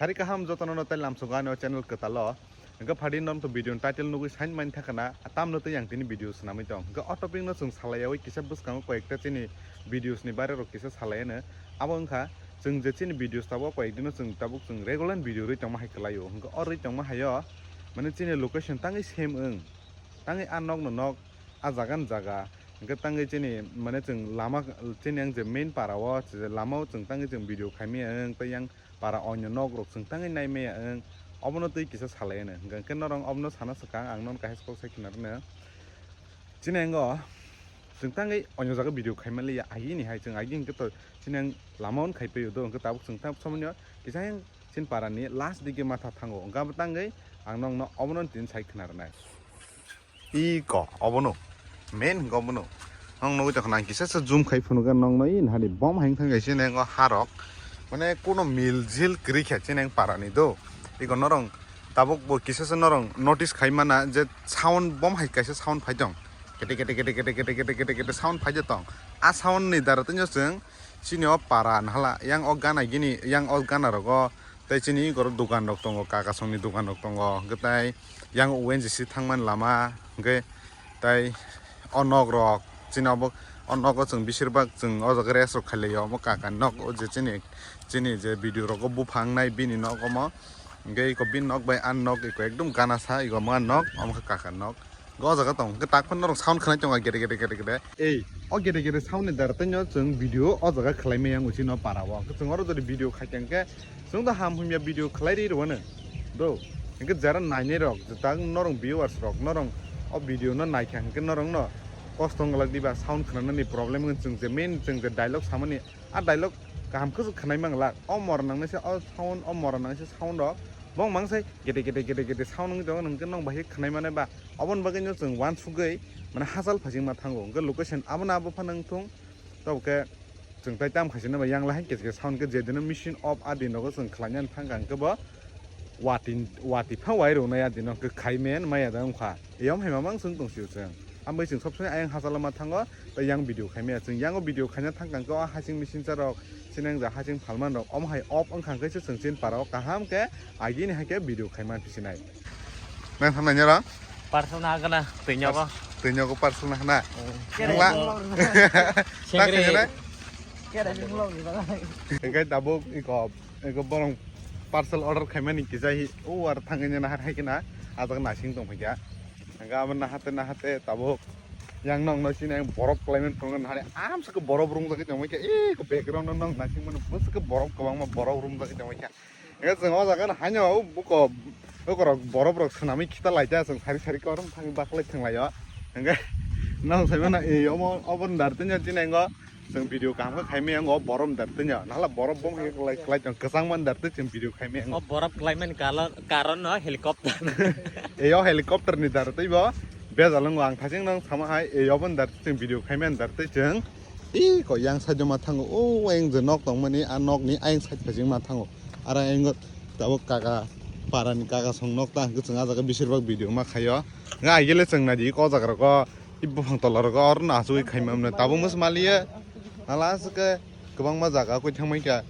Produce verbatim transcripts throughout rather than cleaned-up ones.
Sari kaham jotono no tai lamsogo ani o channel kwtalo. Hwnkhe phadi norok to video ni title nugwi sign mani thakana, tamno tei ang tini video swnamwi tong. Hwnkhe o topic no chwng salaiyawi kisa bwskango koyekta chini videos ni bare rok kisa salaiano. Abo wngkha chwng je chini videos tabuk koyekdino chwng tabuk chwng regular video rwi tongma hai kwlaio. Hwnkhe o rwi tongma haio mane chini location tangwi same wng. Tangwi a nok no nok, a jaga ni jaga. Hwnkhe tangwi chini mane chwng lama chini ang je main para o je lama o chwng tangwi chwng video khaimaya wng tei yang para onyo nok rok chwng tangwi naimaya wng, obono twi kisa salai ano. Hwnkhe norok obono sana swkang ang nono kaisa kok sai khna rwno. Chini ang o chwng tangwi onyo jaga video khaimaliya agini hai chwng agi hwnkhe to chini ang lama on khaipaio do hwnkhe tabuk chwng tang somonyo kisa yang chini para ni last dige matha thango hwnkhe abo tangwi ang nokno obono tini sai khna rwnai. Iko obono main hwnkhe obono. Ang nugwi tongkha nang kisa se zoom khai phunukha nokno i nahani bom hai wngkha kaisa nang o harok mane kuno mil jil kwrwi khe chini parani do. Iko norong tabuk bo kisa se norong notice khai mana je sound bom hai kaisa sound phai tong. Kete kete kete kete kete kete kete kete sound phai tong. A sound ni dara tei chwng chini o para nahla yang o gana gini yang o gana rogo. Tei chini oro dukan rok tongo, kakasongni dukan rok tongo, hwnkhe tai yang O N G C thangmani lama, hwnkhe tai o nok rok chini obo o nogo chwng bisir bak chwng o jaga rest rok khailai o, omo kakani nok o je chini, chini je video rogo buphang nai bini nok omo, hwnkhe eko bini nok bai ani nok eko ekdum gana sa eko omo ani nok omo khe kakani nok. O jaga tong, hwnkhe tak phano norok sound khwnai tongo gede gede gede gede. Ei, o gede gede sound ni dara tei no chwng video o jaga khwlai maya wng chini o para o. Hwnkhe chwng oro jodi video khai khe hwnkhe chwng do ham himya video khwlai ri rwano. Do, hwnkhe jara nainai rok, jwtang norok viewers rok, norok o video no naikha hwnkhe norok no kosto wng glak diba sound khwnanani problem wng chwng je main chwng je dialogue samani a dialogue kaham khe khwnai mang glak. O mora nangnai se o sound, o mora nangnai se sound rok bong mang sai gede gede gede gede sound wngwi tongo hwnkhe nong bahai khwnai mane ba. Oboni bagwi no chwng uansugwi mane hachal phasingma thango. Hwnkhe location abono abo phano wngthung. Tabukhe chwng tai tam khaisano ba yang lahai khe sound khe je dino machine off a din rogo chwng khlainani thangkha hwnkhe bo watwi, watwi pha wai rwnai a dino hwnkhe khai men maya da wngkha. Eyom hai mamang chwng tongsio chwng. Ambai chwng sob somoi ayang hachalo ma thango. Tei yang video khaimaya chwng yango video khaina thangkha hwnkhe o hasing machine cha rok sinang ja hasing phalman rok omo hai off wngkha hwnkhe se chwng chini para o kaham khe agini hai khe video khaima pisinai. Nang thangnai nyara? Parcel na hagana twi nyogo. Twi nyogo parcel na hana. Wngla. Sengri. Tang khaina. Hwnkhe tabuk iko, iko borong parcel order khaimani kisa hi o ar thangwi nahar hai khna ajak nasing tong phaikha. Hwnkhe abo nahate nahate tabuk yang nokno sini borok climate tongo nahari amswk borok rumjagwi tongwi kha. Eko background no nok nasing mano bwswk borok kwbangma borok rumjagwi tongwi kha. Hwnkhe chwng o jaga no haino buko bukorok borok rok swnamwi khita laijak chwng sari sari korom thangwi baklai thwnglaio. Hwnkhe nong sai mano ei omo obo ni dar tini chini engo. Chwng video kaham khe khaimaya wng o borom dar twi no. Nahla borok bom hai khlai khlai tong kwchang man dar twi chwng video khaimaya wng. O borok khlaimani karon, karon no helicopter. Eyo helicopter ni dar twi bo bejal wng ang thaching nang sama hai eyo bon dar twi chwng video khaimaya dar twi chwng. Iko yang side ma thango o ayang je nok tongmani a nok ni ayang side phajing ma thango. Ara ayang tabuk kaka para ni kaka song nok ta hwnkhe chwng ah jaga bisir bak video ma khaio. Nga aigele chwng naidi ko jaga rok o. I buphang tola rogo oro no achugwi khaima mwnwi tabuk mwsmaliya. Hala aswk khe kwbangma jaga koi thangmai kha.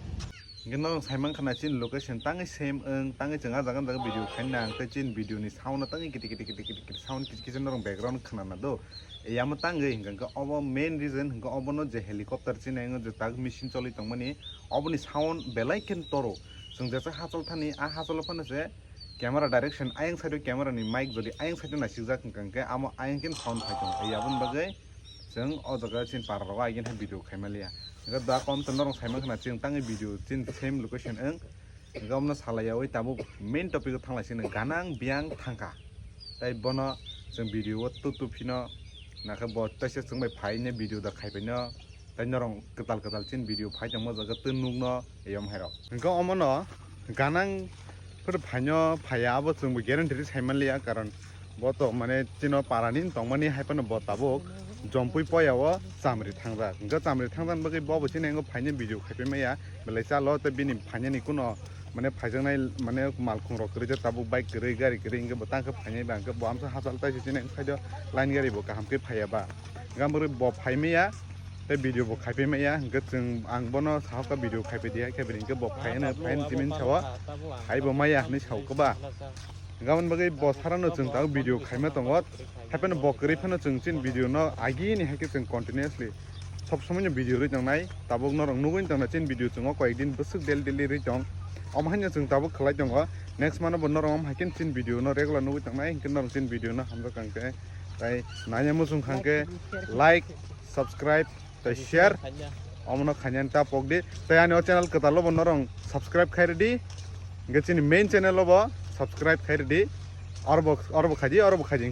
Hwnkhe norok saimankha na chini location tangwi same wng tangwi chwng ah jaga jaga video khaina hwnkhe chini video ni sound no tangwi kiti kiti kiti kiti kiti sound kiti kiti norok background khwnana do. Yamo tangwi hwnkhe obo main reason hwnkhe obono je helicopter chini ang je tak machine choli tongmani oboni sound belai khe toro. Chwng jesa hachal thani a hachalo phano se Camera direction ayang side o camera ni mic jodi ayang side o naisik jak hwnkha hwnkhe amo ayang khe sound phai tongo. Ei aboni bagwi chwng o jaga chini para rogo aigin hai video khaima liya. Hwnkhe da kom to norok saima khna chwng tangwi video chini same location wng. Hwnkhe omono salai yaui tabuk main topic o thanglai sini ganang biyang thangkha. Tai bono chwng video o tup tup phino nakhe bo taisa chwng bai phaine video da khaipaino. Tai norok kwtal kwtal chini video phai tongma jaga tei nukno eyom hai rok. Hwnkhe omono ganang phuru phaino phaiya abo chwngbo guarantee ri saimanliya, karon bo to mane chino parani tongmani hai phano bo tabuk jompui poya o chamri thangjak. Hwnkhe chamri thangjak bagwi bobo chini engo phaino video khaipai maya belai chalo tei bini phainani kuno mane phaijaknai mane malkhung rok kwrwi jak tabuk bike kwrwi gari kwrwi hwnkhe bo tangkhe phainai ba hwnkhe bo amsa hachal taisi chini side o line gari bo kaham khe phaiya ba. Hwnkhe bo phaimaya Tei video bo khaipai maya, hwnkhe chwng ang bono sahokha video khaipai diya, khe bini hwnkhe bo phaiano, phaino jimin sawa, khaibo maya hinwi saukha ba. Gabon bagwi bo sarano chwng tabuk video khaima tongo, haiphano bo kwrwi phano chwng chini video no agini hai khe chwng continuously sob somoi no video rwi tongnai, tabuk norok nugwi tongna chini video chwng o koyek din bwswk daily daily rwi tong, omo haino chwng tabuk khlai tongo, next mano bo norok omo hai khe chini video no regular nugwi tongnai, hinkhe norok chini video no hamjak kang khe, tei nanya muchung kang khe like, subscribe, tei share, omono khainani ta pok di. Tei ani o channel kwtal o bo norok subscribe khai rwdi. Hwnkhe chini main channel o bo subscribe khai rwdi. Oro bo, oro bo khaidi, oro bo khaidi.